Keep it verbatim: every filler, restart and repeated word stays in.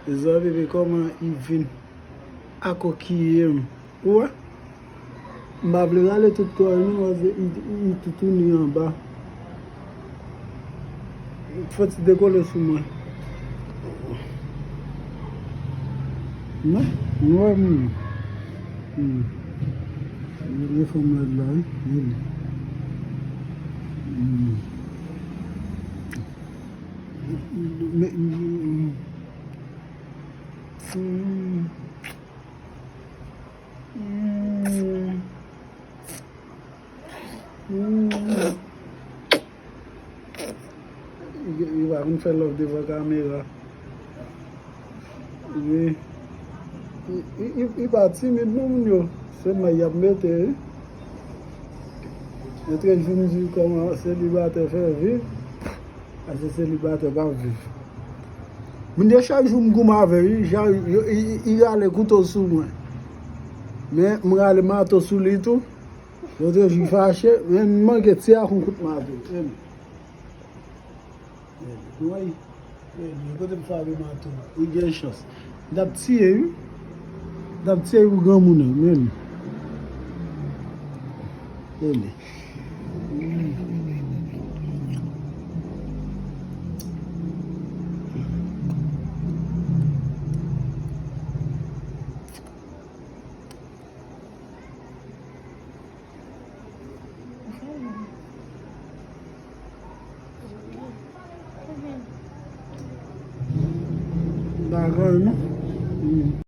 Mezanmi, men kòman li vin akokiye m. Ou wè? M pa vle rale tout kò l non, paske li, li toutouni anba. Fò ti dekole sou mwen. Non, nou wè moun. Hmm. Li fanm rèd la, wi. Wi. Hmm. Men, hmm. Hmm. Hmm. Hmm. Li, li pa konn fè love devan kamera. Li, li, li, li pa timid non, moun yo. Se may y ap mete, wi. Lòt jou m di kòman selibatè fè viv. Paske selibatè p ap viv. Moun yo chak jou m goumen avè l, wi, chak jou, yo, i, i, i rale kouto sou mwen. Men m rale mato sou li tou. Lòt jou fache, men m manke tire ak yon kout mato. Men, men, men, kote m frape mato a, li gen chans. M t ap tiye, wi. M t ap tiye pou granmoun nan, men. Men. Bagay, non?